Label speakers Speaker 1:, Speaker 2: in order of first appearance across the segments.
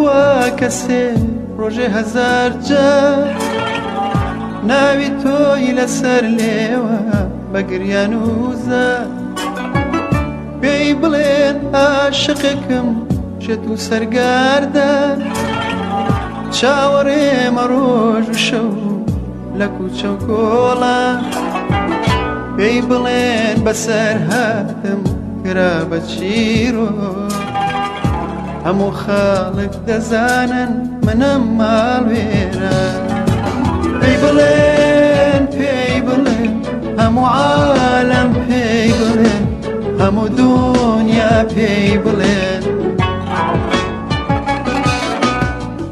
Speaker 1: توخوا کەسێ ڕۆژێ هەزار جار ناوی تۆی لەسەر لێوە بە گریان و زار. پێی بڵێن عاشقێکم شێت و سەرگەردان، چاوەڕێمە ڕۆژ و شەو لە کوچە و کۆڵان. پێی بڵێن بەسەر هاتم کرا بە چیرۆک، هەموو خەڵک دەزانن منم ماڵوێران. پێی بڵێن پێی بڵێن هەموو عالەم پێی بڵێن، هەموو دنیا پێی بڵێن.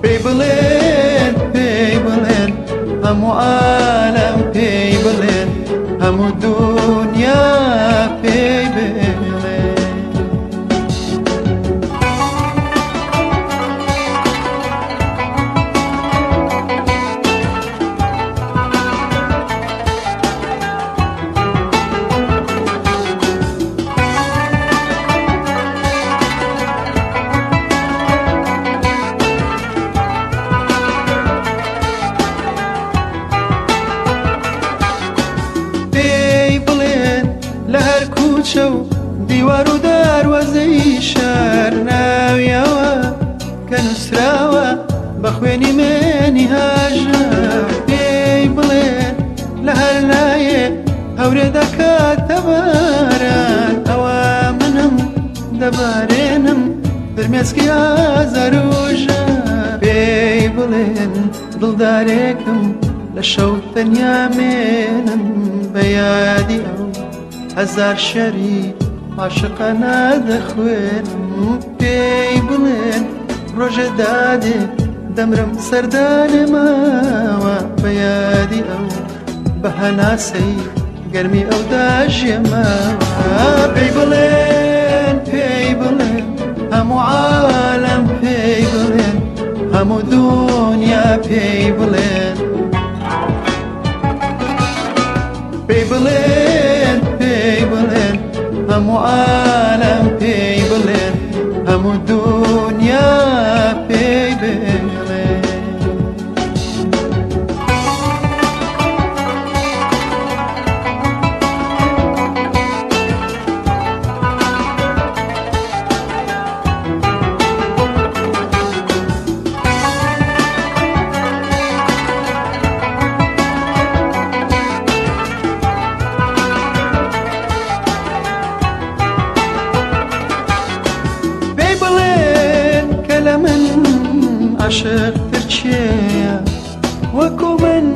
Speaker 1: پێی بڵێن پێی بڵێن هەموو عالەم پێی بڵێن، هەموو دنیا پێی بڵێن. کوچە و دیوار و دەروازەی شار ناویەوە کە نووسراوە بە خوێنی منی هاژە. پێی بڵێن لە هەر لایێ هەورێ دەکاتە باران، ئەوە منم دەبارێنم فرمێسکی ئازار و ژان. پێی بڵێن دڵدارێکم لە شەو تەنیا مێنم بە یادی ئەو هەزار شەری عاشقە نادەخوێنم. پێی بڵێن ڕۆژێ دادێ دەمرم سەردانێ ماوە بە یادی ئەو بە هەناسەی گەرمی ئەو داژێماوە. پێی بڵێن پێی بڵێن هەموو عالەم پێی بڵێن، هەموو دنیا پێی بڵێن. پێی بڵێن پێی بڵێن هەموو عالەم پێی بڵێن، هەموو دنیا پێی بڵێن. عاشقتر کێیە وەکو من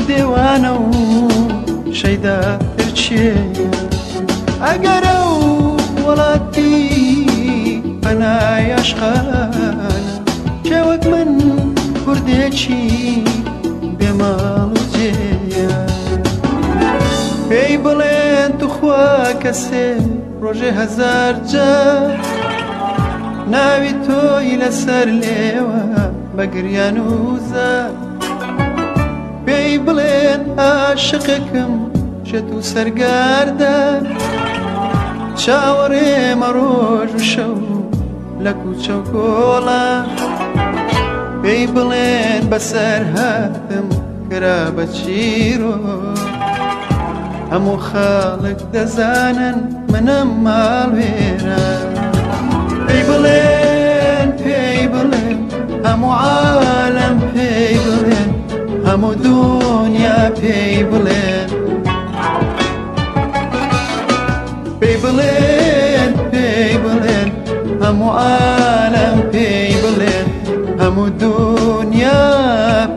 Speaker 1: دێوانە و شەیداتر کێیە؟ ئەگەر ئەو وڵاتی پەنای عاشقانە، کێ وەک من کوردێکی بێماڵ و جێیە؟ پێی بڵێن توخوا کەسێ ڕۆژێ هەزار جار ناوی تۆی لەسەر لێوە بە گریان و زار. پێی بڵێن عاشقێکم شێت و سەرگەردان، چاوەڕێمە ڕۆژ و شەو لە کوچە و کۆڵان. پێی بڵێن بەسەر هاتم کرا بە چیرۆک، هەموو خەڵک دەزانن منم ماڵوێران. پێی بڵێن پێی بڵێن هەموو عالەم پێی بڵێن، هەموو دنیا پێی بڵێن. پێی بڵێن پێی بڵێن هەموو عالەم پێی بڵێن، هەموو دنیا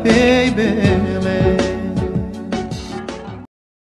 Speaker 1: پێی بڵێن.